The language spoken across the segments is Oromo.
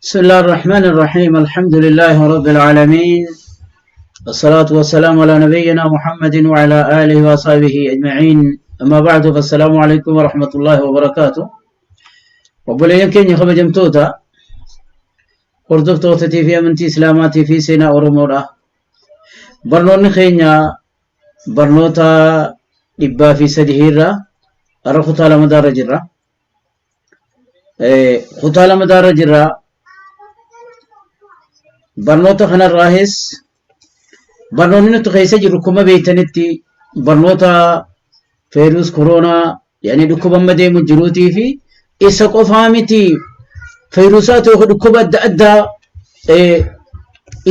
بسم الله الرحمن الرحيم. الحمد لله رب العالمين، والصلاة والسلام على نبينا محمد وعلى آله وصحبه أجمعين. أما بعد، فالسلام عليكم ورحمة الله وبركاته. Obboleeyyan keenya kabajamtoota hordoftoota fi amantii Islaamaatii fi seenaa Oromoodha. Barnoonni keenya barnoota 103 irra har'a kutaa lamadaarra jirra. Kutaa lamadaarra jirra. Barnoota kanarraahis barnoonni nuti keessa jirru kuma beektanitti barnoota feeruus koronaa, yaani dhukkuba amma deemu jiruutii fi isa qofaa miti, feeruusaa ta'u dhukkuba adda addaa,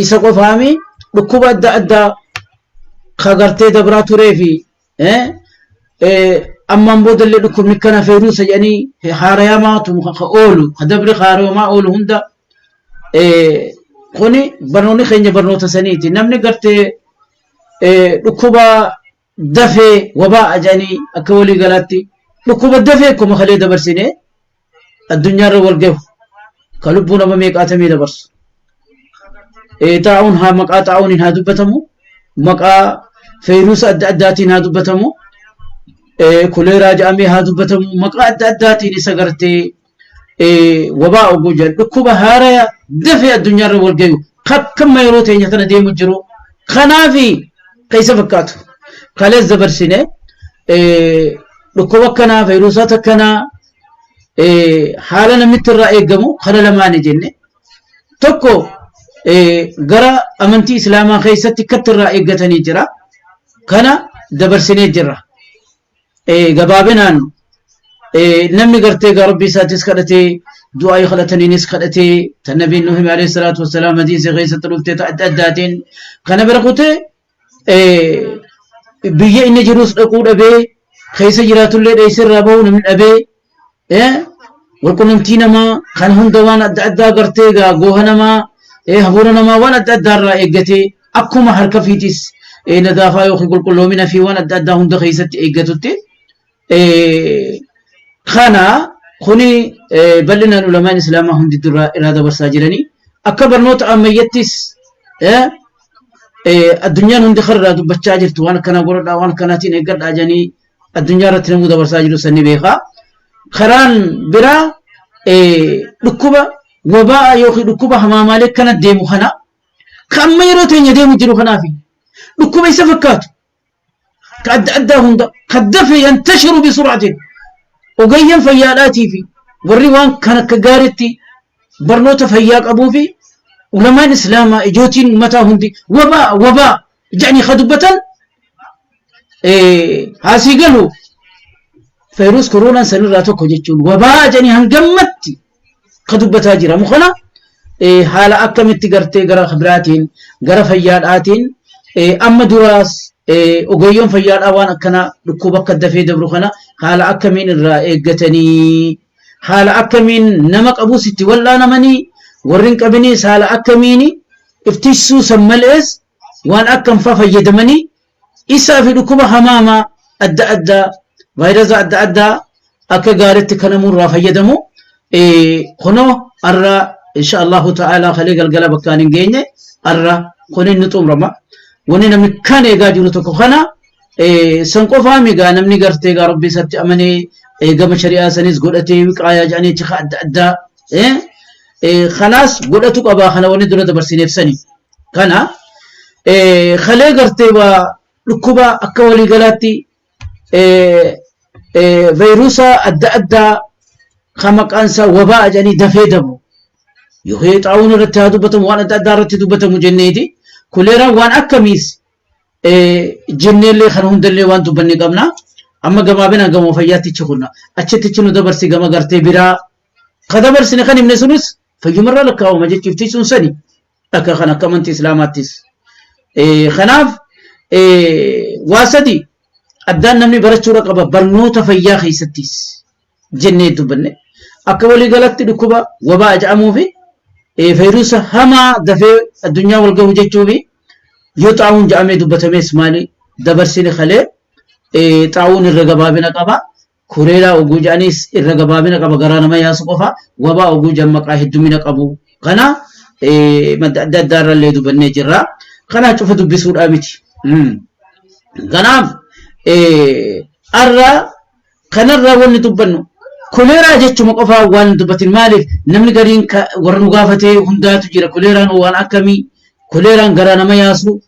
isa qofaami dhukkuba adda addaa ka gartee dabraa turee fi ammaan boodallee dhukkubni kana feeruusa jedhanii haarayamaatu ka oolu, ka dabri haarayamaa oolu hunda. Kuni barnoonni keenya barnoota saniiti. Namni gartee dhukkuba dafee wabaa jedhanii akka walii galaatti dhukkuba dafee akkuma kalee dabarsine addunyaarra wal gahu, ka lubbuu nama meeqaatamii dabarsu. Xaa'uun haa maqaa xaa'uuniin haa dubbatamu, maqaa feeruusa adda addaatiin haa dubbatamu, kuleeraa jedhamee haa dubbatamu, maqaa adda addaatiin isa gartee wabaa oguu jedhan dhukkuba haaraya dafee addunyaarra wal gahu kakkamma yeroo teenya tana deemu jiru kanaafi keessa fakkaatu kalees dabarsine. Dhukkuba akkanaa, feeruusaata akkanaa, haala namitti irraa eegamu kana lamaani jenne. Tokko gara amantii Islaamaa keessatti akkatti irraa eeggatanii jira, kana dabarsinee jirra. Gabaabinaan namni gartee gaa Rabbii isaatis kadhatee, du'aa kadhataniinis kadhatee, tan nabiin nu hime alayhi salaatu wassalaam hadiisa keessatti dhuftee ta adda addaatiin kana bira kutee, biyya inni jirus dhaquu dhabee, keessa jiraatullee dheessirraa bahuu namni dhabee, walqunnamtii namaa kan hunda waan adda addaa gartee gaa gooha namaa, hafuura namaa waan adda addaarraa eeggatee, akkuma harka fiitis nadaafaa yookiin qulqulloomina fi waan adda addaa hunda keessatti eeggatutti. Kana kuni bal'inaan ulamaan Islaamaa hundi dura irraa dabarsaa jiranii. Akka barnoota ammayyattis addunyaan hundi karraa dubbachaa jirtu, waan akkanaa godhadhaa, waan akkanaatiin eeggadhaa jedhanii addunyaa irratti namuu dabarsaa jiru sanni beekaa. Karaan biraa dhukkuba wabaa yookiin dhukkuba hamaamaalee kana deemu kana, ka amma yeroo teenya deemu jiru kanaafi dhukkuba isa fakkaatu ka adda addaa hunda ka dafe yantashiru bisur'atin, ogeeyyan fayyaadhaatii fi warri waan kan akka gaariitti barnoota fayyaa qabuu fi ulamaan Islaamaa ijootiin mataa hundi wabaa wabaa jedhanii ka dubbatan haasii galu. Fayruus koronaan sanirraa tokko jechuun wabaa jedhanii hangammatti ka dubbataa jiramu kana haala akkamitti gartee gara biraatiin, gara fayyaadhaatiin, amma duraas ogeeyyoon fayyaadhaa waan akkana dhukkuba akka dafee dabru kana haala akkamiin irraa eeggatanii, haala akkamiin nama qabus itti wal'aanamanii, warri hin qabiniis haala akkamiin iftisuu san malees waan akkam faa fayyadamanii, isaa fi dhukkuba hamaamaa adda addaa, vaayirasa adda addaa akka gaariitti kanamuu irraa fayyadamu. Kunoo har'a insha Allahu ta'ala kalee galgala bakkaan hin geenye har'a kun inni xumurama. Wanni namni kan eegaa jiru tokko kana san qofaa migaa namni gartee gaa Rabbii isatti amanee gama shari'aa sanis godhatee wiqaayaa jedhanii achi adda addaa kanaas godhatu qabaa. Kana wanni dura dabarsineef sani. Kana kalee gartee waa dhukkuba akka waliigalaatti vaayiruusa adda addaa kan maqaan isaa wabaa jedhanii dafee dabru yookiin xaa'uun irratti haa dubbatamu, waan adda addaa irratti dubbatamu jenneeti, kuleeraan waan akkamiis jenneellee kana hundallee waan dubbanne qabna. Amma gabaabinaan gama fayyaatti kunna achitti nu dabarsi gama gartee biraa ka dabarsine kan himne sunis fayyumarraa lakkaa'uma jechuuf sun sani akka kan akka amantii Islaamaattis. Kanaaf waa sadi addaan namni barachuudha qaba barnoota fayyaa keessattis jennee dubbanne. Akka waliigalatti dhukkuba wabaa jedhamuu fi fayruusa hamaa dafee addunyaa wal gahu jechuu fi yoo xaa'uun jedhamee dubbatamees maali dabarsine kalee. Xaa'uun irra gabaabina qaba. Kureeraa oguu jedhaniis irra gabaabina qaba, garaa nama yaasu qofa. Wabaa oguu jedhan maqaa heddumina qabu. Kana madda adda addaa irrallee dubbannee jirra. Kana cufa dubbisuudhaa miti. Kanaaf arra kanarraa wanni dubbannu koleeraa jechuma qofaa waan hin dubbatin. Maaliif namni gariin warra nu gaafatee hundaatu jira. Koleeraan waan akkamii? Koleeraan garaa nama yaasu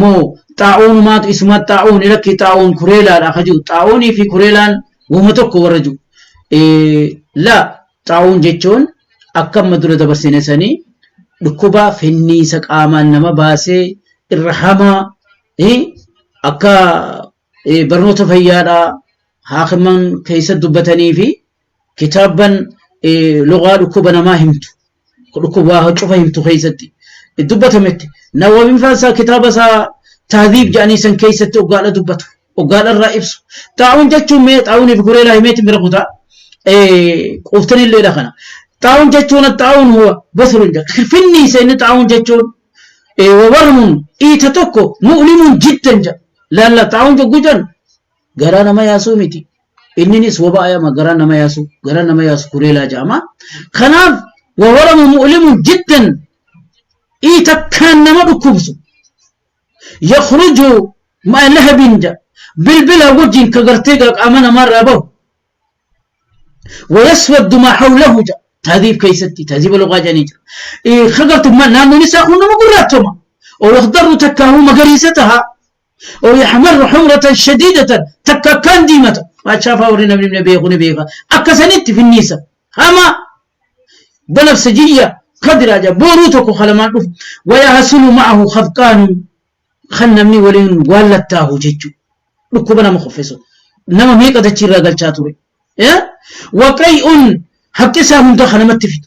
moo xaa'oonumaatu isuma xaa'oon lakki xaa'oon kureelaadha ka jiru. Xaa'oonii fi kureelaan wama tokko warra jiru. La xaa'oon jechuun akka amma dura dabarsine sanii dhukkuba finniisa qaamaan nama baasee irra hamaa, akka barnoota fayyaadhaa haakiman keessa dubbatanii fi kitaabban lugaa dhukkuba namaa himtu, dhukkuba waa cufa himtu keessatti dubbatametti. Nawawiin faasaa kitaaba isaa Tahdiib jedhanii san keessatti oggaadha dubbatu, oggaadha irraa ibsu. Xaa'uun jechuun mee xaa'uunii fi kureelaa himeetti bira kutaa quuftanilleedha kana. Xaa'uun jechuun xaa'uun huwa basrun jedha. Finniisa inni xaa'uun jechuun wawarmun iita tokko mu'limun jiddan jedha. Laalla xaa'uun jogguu jedhan garaa nama yaasuu miti. Inninis wabaa ayama garaa nama yaasu, garaa nama yaasu kureelaa jedhama. Kanaaf wawaramu mu'limun jiddan iita kaan nama dhukkubsu. Yakhruju ma'a lahabin jedha. Bilbila wajjin ka gartee qaama namaarraa bahu. ويسود ما حوله جا تهذيب كيستي تهذيب اللغة جانيجا إيه خقرت ما نانو نساء خلنا ما قراتهما ويخضر تكاهو مقريستها ويحمر حمرة شديدة تكا كان ديمة ما شافها ورنا من النبي ونبيها أكسنت في النساء هما بنفسجية قدر جا بوروتك خلمان ويحصل معه خفقان خنمني ولين والتاه ججو ركبنا مخفصه نما ميقا تشير قال وقيء حق سهم دخل ما تفيد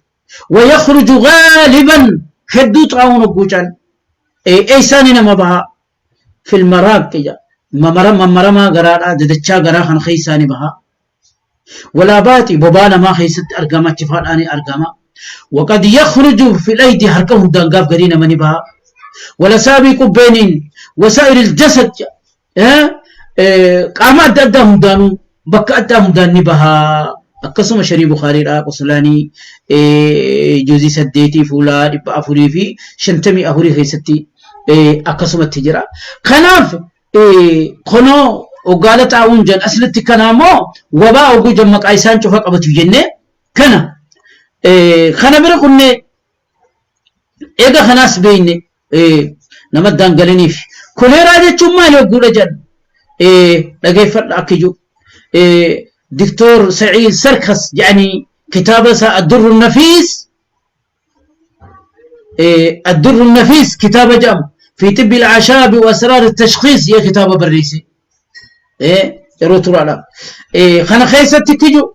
ويخرج غالبا حدو طاعون قوجان اي ساني نما بها في المراق يا ممرما ممرما غرارا ددچا غرا خن خيساني بها ولا باتي بوبانا ما خيست ارغما تفاداني ارغما وقد يخرج في الايدي حركه دنغاف غرينا مني بها ولا سابق بين وسائر الجسد قام ادهم دانو بك ادهم داني بها akkasuma sharii Bukaariidha Qosolaanii juuzii 8 fuula 454 keessatti akkasumatti jira. Kanaaf kunoo oggaala xaa'uun jan aslitti kanaamoo wabaa oguu jan maqaa isaan cufa qabatu jennee kana kana bira kunnee eega kanaas beekne nama daangalaniif koleeraa jechuun maali ogguudha jedhan dhageeffadha akka jiru. دكتور سعيد سركس يعني كتابة الدر النفيس، الدر النفيس كتابة جام في طب الأعشاب وأسرار التشخيص يا كتابة بريسي يروتر على خنا خيستي تجو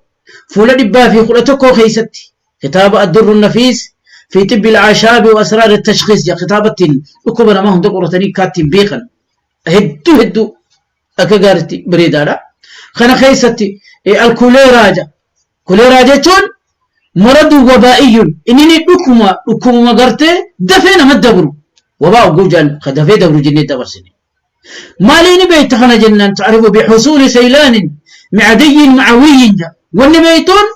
فولا دبا في خلتكو خيستي كتابة الدر النفيس في طب الأعشاب وأسرار التشخيص يا كتابة ركبنا ما هم دقرتني كاتب بيقن هدو هدو أكجارتي بريدارا خنا خيستي الكوليرا جا كوليرا جتون مرض وبائي إنني دكما دكما قرتي دفينا ما دبرو وباء جوجل خدفي دبرو جنة دبرسني مالين بيت خنا جنان تعرف بحصول سيلان معدي معوي جا واللي بيتون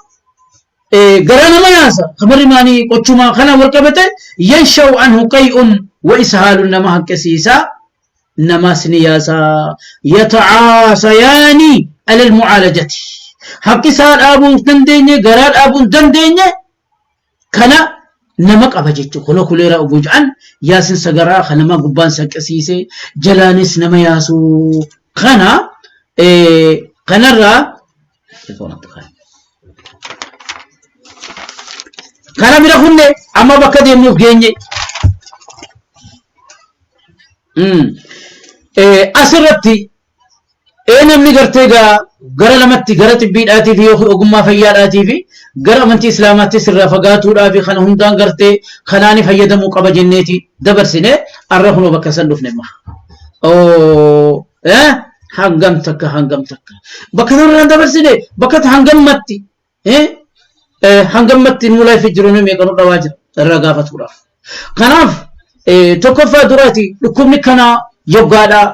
قرانا ما ياسا خبر ماني قتشما خنا وركبته ينشأ عنه قيء وإسهال نما كسيسا نما سنياسا يتعاصياني على المعالجة حق سال أبو دنديني قرار أبو دنديني كنا نمك أبجيتو خلو كليرا أبوجعن ياسن سجرا خنا ما قبان سكسيسي جلانس نما ياسو خنا خنا را خنا بيرا خنّي أما بكدي مو جيني أسرتي namni gartee gara lamatti gara xibbiidhaatii fi yookiin ogummaa fayyaadhaatii fi gara amantii islaamaatti sirraa fagaatuudhaa fi kana hundaan gartee kanaani fayyadamuu qaba jenneeti dabarsine arra kunoo bakka san dhufne ma. Hangam takka hangam takka bakka sanarraan dabarsine bakka hangammatti hangammatti nu laayif jiru nu meeqa nu dhawaa jira irra gaafatuudhaaf. Kanaaf tokkoffaa duraati dhukkubni kanaa yoggaadhaa.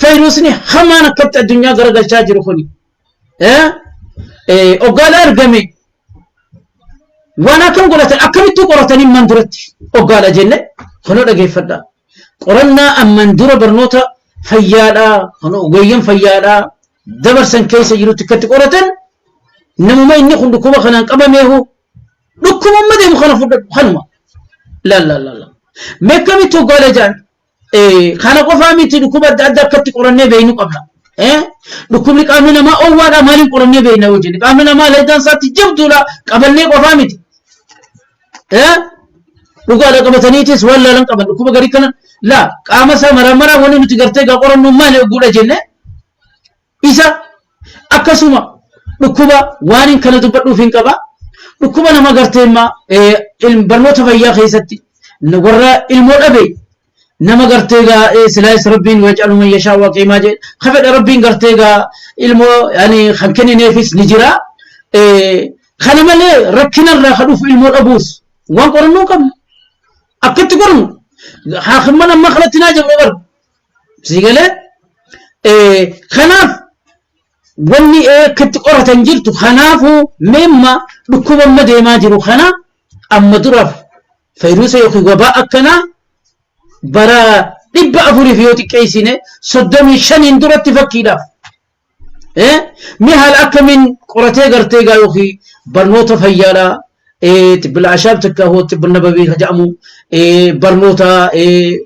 فيروسني خمان كبت الدنيا غرق الشاجر خوني اوغال ارغمي Waan akkam godhatan akkamittuu qoratanii ammaan duratti hoggaadha jenne kunoo dhageeffadha. Qorannaa ammaan dura barnoota fayyaadhaa kunoo ogeeyyan fayyaadhaa dabarsan keessa jirutti akkatti qoratan namuma inni kun dhukkuba kanaan qabameehu dhukkubumma deemu kana fudhadhu kanuma. Laal laal laal. Mee akkamitti hoggaadha jedhan kana qofaa miti dhukkuba adda addaa akkatti qorannee beeknu qabna. Dhukkubni qaamni namaa owwaadha maaliin qorannee beekna yoo jenne qaamni namaa laydaan isaatti jabduudha qabannee qofaa miti. Dhugaadha qabataniitis waan laalan qaban dhukkuba garii kana laa qaama isaa maraa maraa wanni nuti gartee gaa qorannu maali ogguudha jenne isa akkasuma dhukkuba waan hin kana dubbadhuuf hin qaba. Dhukkuba nama gartee immaa barnoota fayyaa keessatti warra ilmoo dhabe nama gartee gaa silaayis rabbiin wayaj'alu man yashaa waqiimaa jedhe ka fedha rabbiin gartee gaa ilmoo yani kan kennineefis ni jira. Kana malee rakkinarraa ka dhufu ilmoo dhabuus waan qorannoo qabnu akkatti qornu haakimman amma kanatti naa jabna bar sii galee kanaaf wanni akkatti qoratan jirtu kanaafuu meemma dhukkuba amma deemaa jiru kana amma duraaf fayruusa yookiin wabaa akkanaa bara 400 yoo xiqqeessine 35n duratti fakkiidhaaf mee haala akkamiin qoratee gartee gaa yookiin barnoota fayyaadhaa tibbila ashaab takka hoo tibbila nababii ka jedhamu barnoota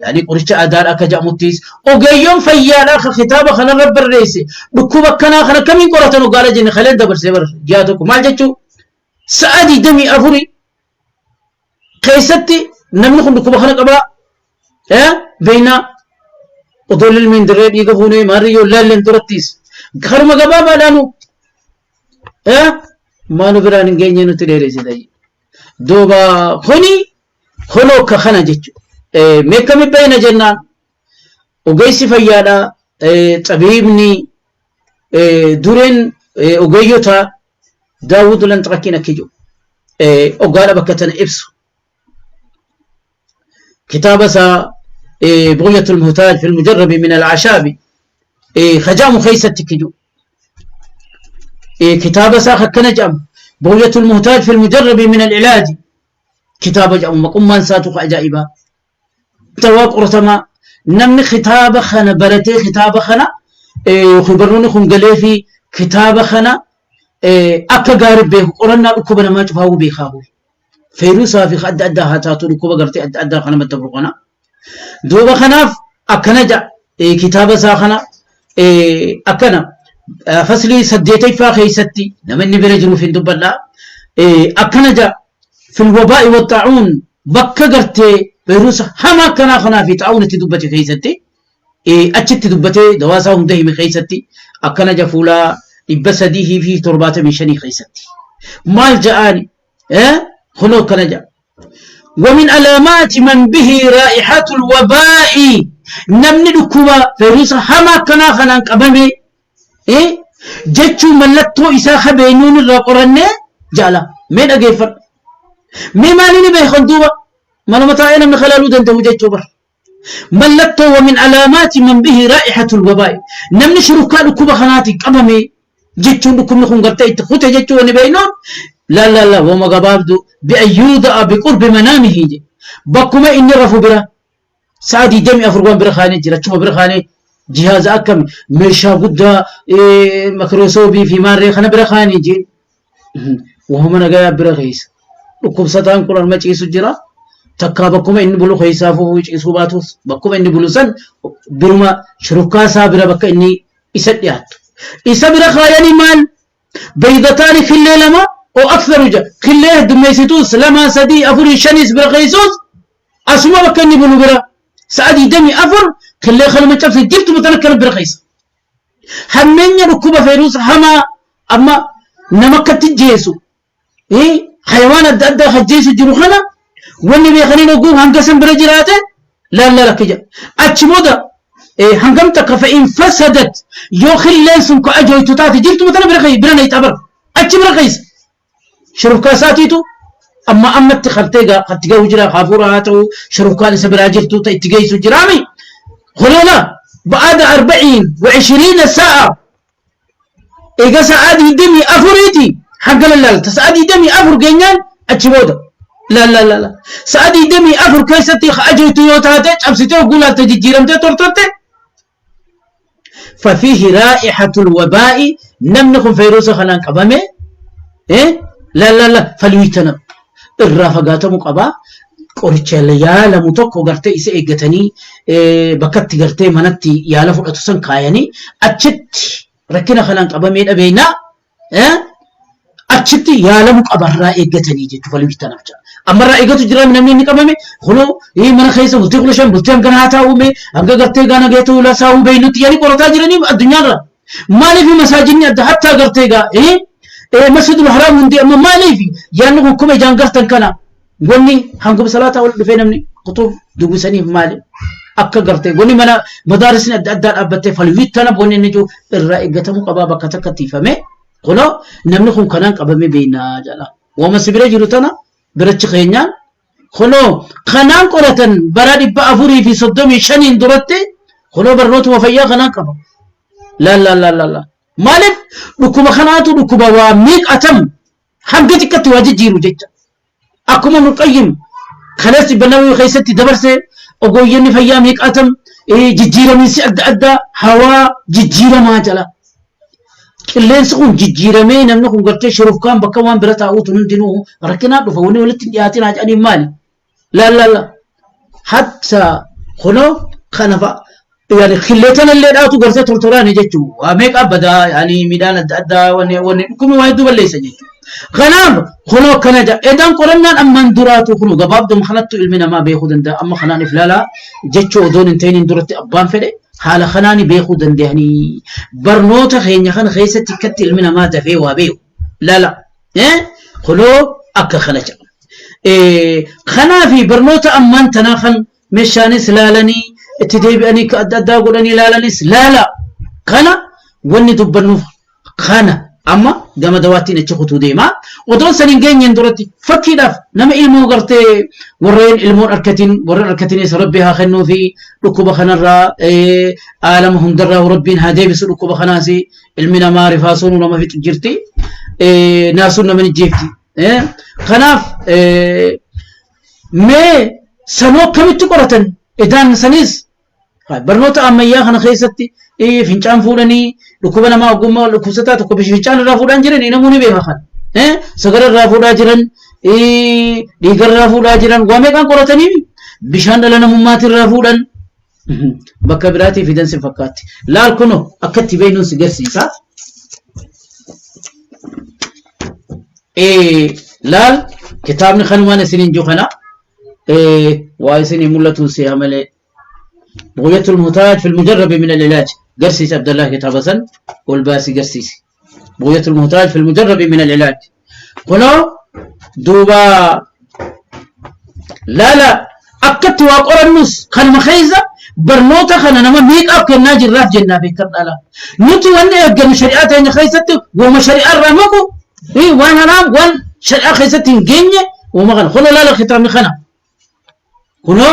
yani qoricha aadaadha akka jedhamuttis ogeeyyoon fayyaadhaa ka kitaaba kanarra barreesse dhukkuba akkanaa kana akkamiin qoratan ogaala jenne kaleen dabarsee bara ji'a tokko maal jechuu sa'a 24 keessatti namni kun dhukkuba kana qabaa beeynaa odoo lilmeen dirree dhiiga fuunee maarriyyoo laalleen durattis karuma gabaabaadhaanu maanu biraan hin geenye nutti dheeresite duuba kuni kunoo akka kana jechuudha meekkami beeyna jennaan ogeessi fayyaadha xabiibni dureen ogeeyyota Daawud Lanxakiin akki jiru ogaadha bakka tana ibsu kitaaba isaa Bughyatul Muhtaaj fil Mujarrabi min al-Ashaabi kajaamu keessatti akki jiru kitaaba isaa akkana jedhamu Bughyatul Muhtaaj fil Mujarrabi min al-Ilaaji kitaaba jedhamu maqummaan isaatu ka ajaa'ibaa dawaa qoratamaa namni kitaaba kana baratee kitaaba kana yookiin barnoonni kun galee fi kitaaba kana akka gaarii beeku qorannaa dhukkuba namaa cufaawuu beekaa bulu. Feeruusaa fi adda addaa haa taatu dhukkuba gartee adda addaa kana madda kana. Duuba kanaaf akkana ja'a kitaaba isaa kana akkana faslii saddeetaffaa keessatti namni bira jiruuf hin dubbadha. Akkana ja'a fil wabaa'i waxxaa'uun bakka gartee fayruusa hamaa akkanaa kanaa fi xaa'uun itti dubbate keessatti achitti dubbatee dawaasaa hunda hime keessatti akkana ja fuula 375 keessatti maal ja'aani kunoo akkana ja'a ومن علامات من به رائحة الوباء نمني دكوبا فيروس هما كنا خنان قبمي jechuun mallattoo isaa ka beeynuun irraa qorannee jaala mee dhageeffadhu mee maaliin beekan duuba manuma taa'ee namni kalaaluu danda'u jechuu bar mallattoo wa min alaamaati man bihi raa'ihatul wabaa'i namni shurukkaa dhukkuba kanaatiin qabame jechuun dhukkubni kun gartee itti kute jechuu wani beeynuun laa laa laa wama gabaabdu bi'ayyuuda'a biqurbi manaamihi jedhe bakkuma inni rafu bira Sa'a 24 waan bira kaanee jira achuma bira kaanee jihaaza akkami meeshaa guddaa makiroosoobii fi maarree kana bira kaanee jee wahuma nagayaa bira keessa dhukkubsataan kun arma ciisu jira takkaa bakkuma inni bulu keessaa fuufuu ciisuu baatus bakkuma inni bulu san biruma shurukkaa isaa bira bakka inni isa dhiyaattu isa bira kaayanii maal beeydataani killee lama oo aktharu ja killee heddummeessituus lama sadii afurii shaniis bira keessuus asuma bakka inni bulu bira sa'a 24 killee kanuma cabse jirtu matan akkana bira keessa hammeenya dhukkuba feeruusa hamaa amma nama akkatti jeesu hayawaan adda addaa hajjeesu jiru kana wanni beekanii dhuguu hanga san bira jiraate laallaa lakki jedha achi booda hangam takka fa'in fasadat yoo killeen sun ka ajooytu taate jirtu tana bira bira nayxa bar achi bira keessa shurufkaa isaatiitu amma ammatti kartee katti gahu jira hafuura haa ta'u shurufkaan isa biraa jirtu ta itti geessu jiraami kuleela ba'aada arba'iin wa ishiriina sa'a Eega sa'aa 24ti hanga lallaalta. Sa'aa 24 geenyaan Achi booda la la la la sa'a 24 keessatti ajooytu yoo taate cabsitee hogguu laalte jijjiiramtee tortorte ففيه رائحة الوباء namni kun fayruusa kanaan qabame la la la فليجتنب irraa fagaatamuu qabaa. Qoricha yaalamu tokko gartee isa eeggatanii bakkatti gartee manatti yaala fudhatu san kaayanii achitti rakkina kanaan qabamee dhabeynaa achitti yaalamu qabarraa eeggatanii jechuudha. فليجتنب jedha. Ammarraa eeggatu jira namni inni qabame kunoo mana keessa bultii 15 bultii hangana haa taa'u hanga gartee gaana geetu lasaa'uu beeynutti yaani qorataa jiranii addunyaarra. Maaliif masaajinni adda hattaa gartee gaa masjidul haraam hundi amma maaliif yaanni kun kuma ijaan gartan kana wanni hanguma salaataa wal dhufee namni kutuub dubbisaniif maali akka gartee wanni mana madaarisni adda addaa dhaabbattee فليجتنب wanni inni jiru irraa eeggatamuu qabaa bakka takka tiifame kunoo namni kun kanaan qabame beeynaa jedha. Wama si bira jiru tana birachi keenyaan kunoo kanaan qoratan bara 435n duratti kunoo barnootuma fayyaa kanaan qaba. La la la la la maaliif dhukkuba kanaatu dhukkuba waa miiqatam hanga xiqqatti waa jijjiiru jecha. Akkuma Ibnul Qayyim kaleessi Banawi keessatti dabarse ogeeyyiin fayyaa miiqatam jijjiiramiinsi adda addaa hawaa jijjiiramaa jala. Qilleensi kun jijjiiramee namni kun gartee shurufkaan bakka waan bira taa'uutu hundinuu rakkinaa dhufa wanni walitti hin dhiyaatin haa jedhaniin maali? La la la hatta kunoo kana fa'a yani qilleetan illee dhaatu gartee tortoraani jechuun waa meeqa badaa yani midhaan adda addaa wanni wanni dhukkubni waa hedduu balleessa jechuudha. Kanaaf kunoo akkana jedha. Edaan qorannaan ammaan duraatu kunoo gabaabduma kanattu ilmi namaa beekuu danda'a. Amma kanaan if ilaalaa jechuu odoon hin ta'iniin duratti abbaan fedhe haala kanaan beekuu danda'anii barnoota keenya kana keessatti akkatti ilmi namaa dafee waa beeku. Lala kunoo akka kana jedha. Kanaafi barnoota ammaan tanaa kan meeshaanis laalanii itti deebi'anii ka adda addaa godhanii laalanis laala. Kana wanni dubbannuuf kana amma gama dawaattiin achi kutuu deema. Otoon san hin geenyeen duratti fakkiidhaaf nama ilmoo gartee warreen ilmoon arkatin warreen arkatinis rabbi haa kennuu fi dhukkuba kanarraa aalama hundarraa rabbiin haa deebisu dhukkuba kanaas ilmi namaa rifaasuun nama fixu jirti naasuun nama ni jeefti. Kanaaf mee sanuu akkamitti qoratan edaan sanis barnoota ammayyaa kana keessatti fincaan fuudhanii dhukkuba namaa ogummaa dhukkubsataa tokko fincaan irraa fuudhaan jiran namuu ni beeka kan sagara irraa fuudhaa jiran dhiiga irraa fuudhaa jiran waa meeqaan qoratanii bishaan dhala namummaatii irraa fuudhan bakka biraatii fidan si fakkaatti laal kuno akkatti beeknuun si garsiisa. Laal kitaabni kanumaan isiniin jiru kana waa isinii mul'atuun si'a malee. بغية المحتاج في المجرب من العلاج قرسيس عبد الله كتاب سن والباسي قرسيس بغية المحتاج في المجرب من العلاج كنو دوبا لا لا أكدت وقرنس خن مخيزة برنوتا خنا نما ميك أب كنا جراف جنة بكر لا نتي وانا يقم شريعة إن خيزت وما شريعة رمكو إيه وان هرام وان شريعة خيزت جنة وما غن خلو لا لا ختام خنا كنو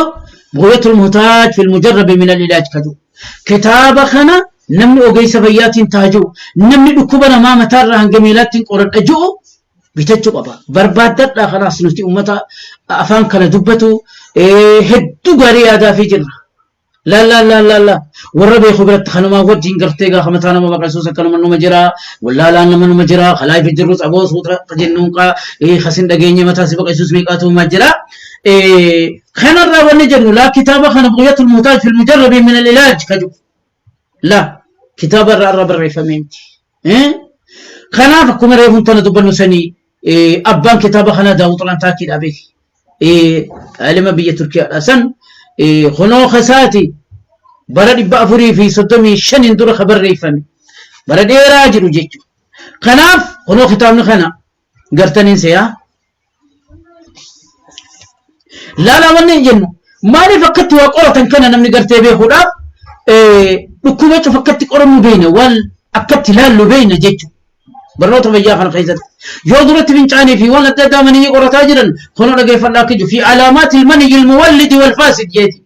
بغية المحتاج في المجرب من العلاج كجو كتاب خنا نمني أوجيس بيات تاجو نمني دكوبنا ما متر عن جميلات قرن أجو bitachuu qaba. Barbaaddadhaa kanaas nuti uummata afaan kana dubbatu hedduu gaarii yaadaa fi jirra. La la la la la warra beeku biratti kanumaa wajjin gartee gaafa mataa nama baqasuus akkanuma numa jira wallaalaan nama numa jira kalaa ifi jirrus aboo suuta jennuun qaa kasin dhageenye mataa si baqasuus meeqaatu ma jira. Kanarraa wanni jennu laa kitaaba kana بغية المحتاج في المجرب من العلاج kaju la kitaaba irraa irra barreeffamee miti. Kanaaf akkuma reefuun tana dubbannu sanii abbaan kitaaba kanaa Daawud Xalantaakiidha beeki. Alima biyya Turkiyaadha san kunoo kasaati bara 435n dura ka barreeffame bara dheeraa jiru jechuudha. Kanaaf kunoo kitaabni kana gartaniin seeyaa. Laalaa wanni hin jennu maaliif akkatti waa qoratan kana namni gartee beekuudhaaf dhukkuba cufa akkatti qorannu beeyna waan akkatti laallu beeyna jechuudha. Barnoota fayyaa kana keessatti yoo duratti fincaanii fi waan adda addaa maniyyi qorataa jiran kunoo dhageeffadhaa akka jiru في علامات المني المولد والفاسد jeeti.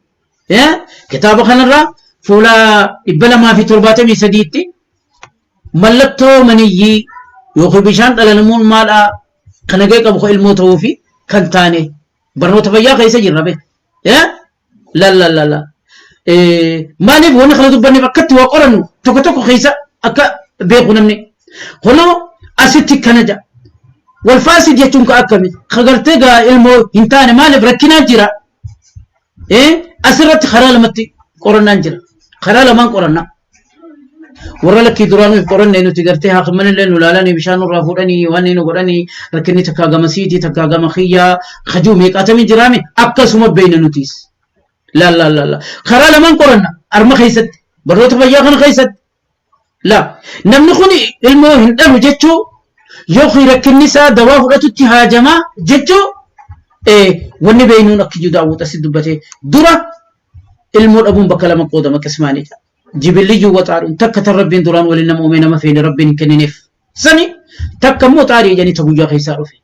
Kitaaba kanarraa fuula 273tti mallattoo maniyyii yookiin bishaan dhala namummaadhaa Kan nagaya qabu kan ilmoo ta'uu fi kan taane barnoota fayyaa keessa jirra be. La la la la. Maaliif wanni kana dubbanneef akkatti waa qorannu tokko tokko keessa akka beeku namni. Kunoo asitti kana ja'a. Wal faasid jechuun ka akkami? Ka gartee gaa ilmoo hin taane maaliif rakkinaa jira? Asirratti karaa lamatti qorannaan jira. Karaa lamaan qorannaa. Warra lakkii duraa nuuf qoranne nuti gartee haakiman illee nu laalanii bishaan nurraa fuudhanii waan nu godhanii rakkinni takkaa gama siitii takkaa gama kiyyaa kajuu meeqaatamii jiraame akkasuma beeyna nutiis. Laa laa laa laa. Karaa lamaan qoranna arma keessatti barnoota fayyaa kana keessatti. Laa namni kun ilmoo hin dhalu jechuu yookiin rakkinni isaa dawaa fudhatutti haajamaa jechuu wanni beeynuun akka iyyuu daawwata si dubbatee dura ilmoo dhabuun bakka lama qoodama qismaanidha. Jibilliyyuu waxaadhuun takka tan rabbiin duraan waliin nama uumee nama feene rabbiin hin kennineef. Sani takka immoo xaarii jedhanii ta guyyaa keessaa dhufe.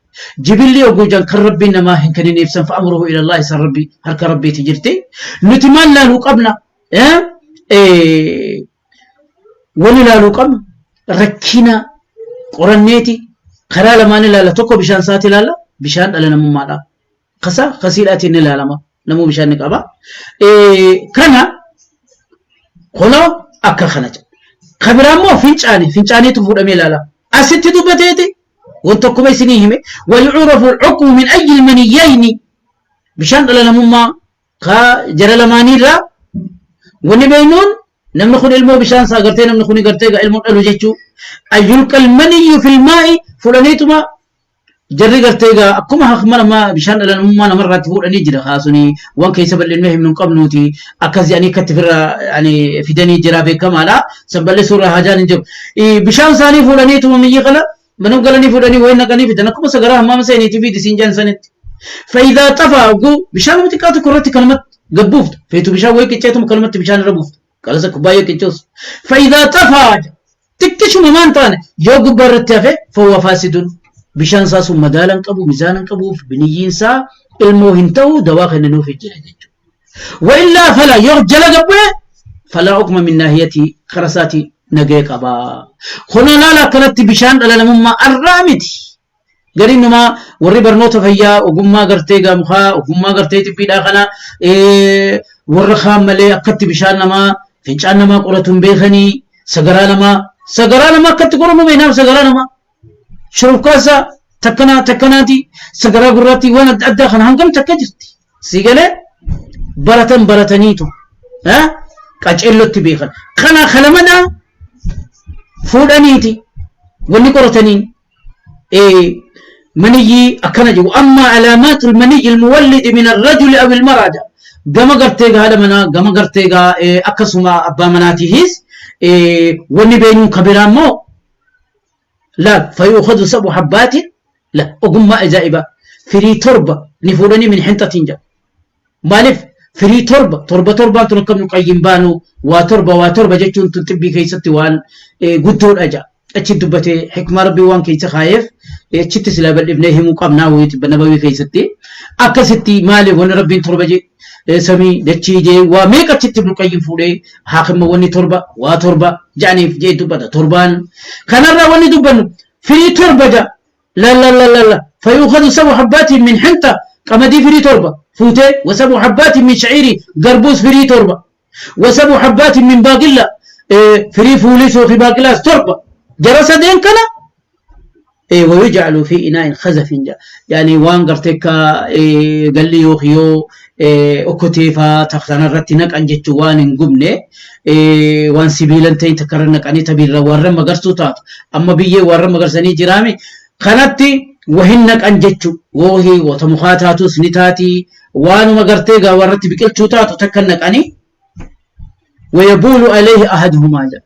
Jibilli oguu jan kan rabbiin namaa hin kennineef san fa'amruhu ilallahi san rabbi harka rabbiiti jirti. Nuti maal laaluu qabna? Wani laaluu qabnu rakkina qoranneeti karaa lamaan ilaalla tokko bishaan isaati ilaalla bishaan dhala namummaadha. Kasa kasiidhaatiin ni ilaalama. Namuu bishaan ni qaba. Kana kunoo akka kana jedha. Ka biraa immoo fincaani fincaaniitu fuudhamee ilaala. Asitti dubbateeti wan tokkuma isinii hime wayu'urafu al-hukmu min ayyi al-maniyyayni bishaan dhala namummaa ka jara lamaaniirraa wanni beeknuun namni kun ilmoo bishaan isaa gartee namni kun gartee egaa ilmoo dhalu jechuu ayyulqa al-maniyyu fil maa'i fudhaniituma Jarri gartee egaa akkuma hakma namaa bishaan dhala namummaa namarraatti fuudhanii jira kaasuni waan keessa bal'innee himnu hin qabnuuti akkas jedhanii akkatti firra ani fidanii jira beekamaadha san bal'isuu irraa haajaan hin jiru. Bishaan isaanii fuudhanii tuma miyyii kana manum galanii fuudhanii wayin naqanii fidan akkuma sagaraa hammaama seeniitii fi disiin jedhan sanitti. Faayidaa xafaa oguu bishaan nama xiqqaa tokko irratti kanumatti gabbuuftu feetu bishaan wayii qicceetuma kanumatti bishaan irra buuftu qalasa kubbaayyaa qiccoos. Faayidaa xafaa Xiqqishuma maan taane yoo gubbaa irratti hafe fahuwa faasidun bishaan isaa sun madaala hin qabu mizaana hin qabuuf biniyyiin isaa ilmoo hin ta'u dawaa kenninuufi jira jechuudha. Wa illaa fala yoo jala gabbu'e falaa hukma min naahiyati kara isaati nagee qaba. Kuna laala akkanatti bishaan dhala namummaa arraa miti. Gariin namaa warri barnoota fayyaa ogummaa gartee gamukaa ogummaa gartee xibbiidhaa kana warra kaan malee akkatti bishaan namaa fincaan namaa qoratu hin beekanii sagaraa namaa sagaraa namaa akkatti qoramu beenaaf sagaraa namaa shurufkaasa takkanaa takkanaati sagaraa gurraatti waan adda addaa kana hangam takka jirti si galee baratan barataniitu qaceellotti beekan kana kalamadhaa fuudhaniiti wanni qorataniin maniyyi akkana jedhu amma alaamaatul maniyyi almuwallidi min arrajuli aw ilmaraa jedha gama gartee haadha manaa gama gartee gaa akkasuma abbaa manaatiinis wanni beenuun ka biraa immoo laal fayuukhadu sabu habbaatin la ogummaa ajaa'ibaa firii torba ni fuudhanii min hinxatiin jedha Maaliif firii torba torba torbaan tun akka Ibnu Qayyim baanu waa torba waa torba jechuun tun xibbii keessatti waan guddoodha ja'a. Achi dubbatee hikmaa rabbii waan keessa kaayeef achitti silaa bal'ifnee himuu qabnaa wayii xibba nabawii keessatti. Akkasitti maaliif wanni rabbiin torba jee samii dachii jee waa meeqa achitti Ibnu Qayyim fuudhee haakimma wanni torba waa torba ja'aniif jee dubbata torbaan. Kanarraa wanni dubbannu firii torba ja'a. La la la la la fayuukhadu sabu habbaatiin min hinta qamadii firii torba fuutee wasabu habbaatiin min shaciirii garbuus firii torba wasabu habbaatiin min baaqilla firii fuuliis yookiin baaqilaas torba jara sadeen kana wayujcalu fi inaa'in khazafin jedha yaani waan gartee akka galli yookiin yoo okkotee faa tanarratti naqan jechuun waan hin gubne waan sibiilan ta'in takka irra naqanii tabiirra warra magarsuu taatu amma biyyee warra magarsanii jiraame kanatti wahin naqan jechu woohii wata mukaa taatus ni taati waanuma gartee gaa warratti biqilchuu taatu takka naqanii wayabuulu alayhi ahaduhumaa jedha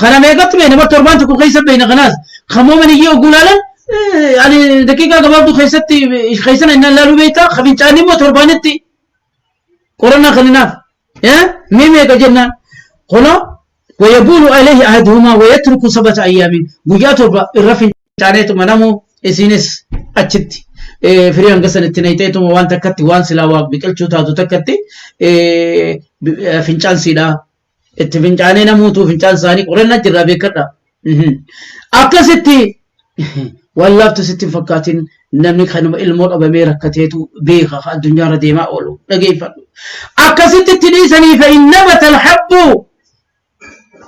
kana meeqatti beekna bar torbaan tokko keessa beekna kanaas kamoo maniyyee oguu laalan ani daqiiqaa gabaabduu keessatti keessana innaan laaluu beektaa ka fincaanii immoo torbaanitti qorannaa kenninaaf mee meeqa jennaan kunoo wayabuulu alayhi ahaduhumaa wayatruku sabata ayyaamin guyyaa torba irra fincaaneetuma namuu isinis achitti firii hanga san itti nayxeetuma waan takkatti waan silaa waa biqilchuu taatu takkatti fincaan siidhaa itti fincaanee namuutuu fincaan isaanii qorannaa jirraa beekadha. Akkasitti Waan laaftu sitti hin fakkaatin namni kanuma ilmoo dhabamee rakkateetu beeka ka addunyaarra deemaa oolu dhageeffadhu. Akkasitti itti dhiisanii fa'in nabata alhabbu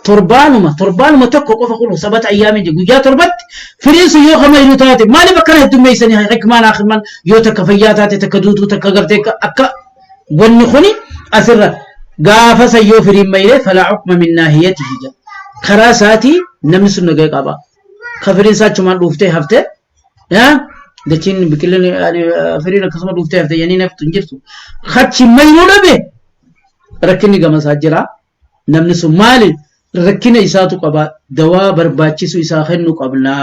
torbaanuma torbaanuma tokko qofa kunu sabata ayyaamii jedhu guyyaa torbatti firiin sun yoo kama hiru taate maaliif akkana heddummeessanii hikmaan akhiman yoo takka fayyaa taate takka duutuu takka gartee akka wanni kuni asirra gaafa san yoo firiin mayree falaa hukma min naahiyatihi jedha karaa isaatii namni sun nagaa qaba ka firiin isaa achumaan dhuuftee haftee yaa dachiin biqileen firiin akkasuma dhuuftee haftee yanii naftu hin jirtu achi mayruu dhabe rakkinni gama isaa jira. Namni sun maali? Rakkina isaatu qaba. Dawaa barbaachisu isaa kennu qabna.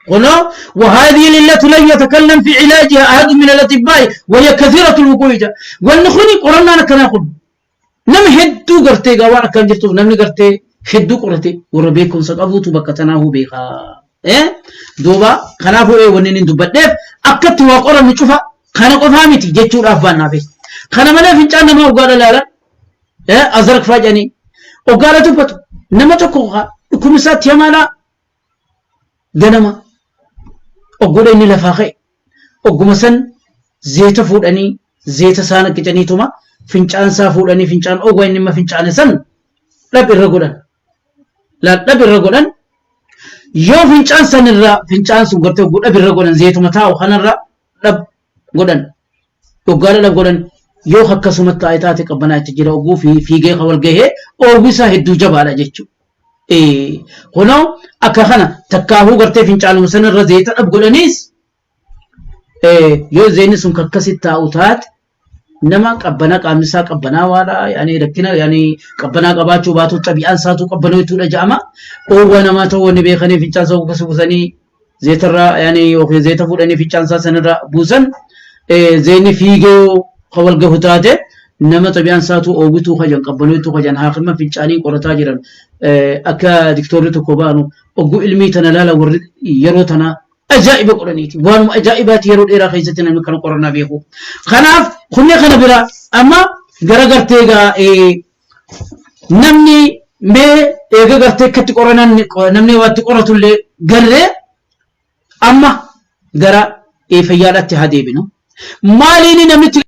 Kunoo وهذه العلة لم يتكلم في علاجها أحد من الأطباء وهي كثيرة الوقوع جا. Wanni kuni qorannaan akkanaa kun nama hedduu gartee gaa waan akkan jirtuuf namni gartee hedduu qorate warra beekumsa qabuutu bakka tanaahuu beeka. Duuba kanaafuu wanni inni dubbadheef akkatti waa qorannu cufa kana qofaa miti jechuudhaaf baannaafe. Kana malee fincaan namaa hoggaa dhalaalan azrak faa jedhanii hoggaadha dubbatu nama tokko dhukkubni isaatti hamaadha ganama oggoodha inni lafaa ka'e ogguma san zeeta fuudhanii zeeta isaa naqqicaniituma fincaan isaa fuudhanii fincaan ogwa inni imma fincaane san dhab irra godhan laal dhab irra godhan yoo fincaan san irra fincaan sun gartee ogguu dhab irra godhan zeetuma taa'u kanarra dhab godhan Dhoggaadha dhab godhan yoo akkasuma taa'e taate qabbanaa achi jira oguu fi fiigee kan wal gahee oogwi isaa hedduu jabaadha jechuudha. Kunoo akka kana takkaahuu gartee fincaanuma sanarra zeeta dhab godhaniis yoo zeenni sun akkasitti taa'u taate nama qabbanaa qaamni isaa qabbanaawaadha yaani rakkina yaani qabbanaa qabaachuu baatu xabi'aan isaatu qabbanootuudha jedhama. Oowwa namaa ta'uu wanni beekanii fincaan isaa akkasii buusanii zeetarraa yaani yookiin zeeta fuudhanii fincaan isaa sanirra buusan zeenni fiigee yoo ka wal gahu taate nama xabiyaan isaatu oowwituu kajan qabbanootuu kajan haakima fincaanii qorataa jiran akka diktoorri tokko baanu ogguu ilmii tana laala warri yeroo tana ajaa'iba godhaniiti waanuma ajaa'ibaati yeroo dheeraa keessatti namni kana qorannaa beeku kanaaf kunne kana bira amma gara gartee gaa Namni mee eega gartee akkatti qoranan namni waatti qoratullee garree amma gara fayyaadhaatti haa deebinu. Maaliin namichi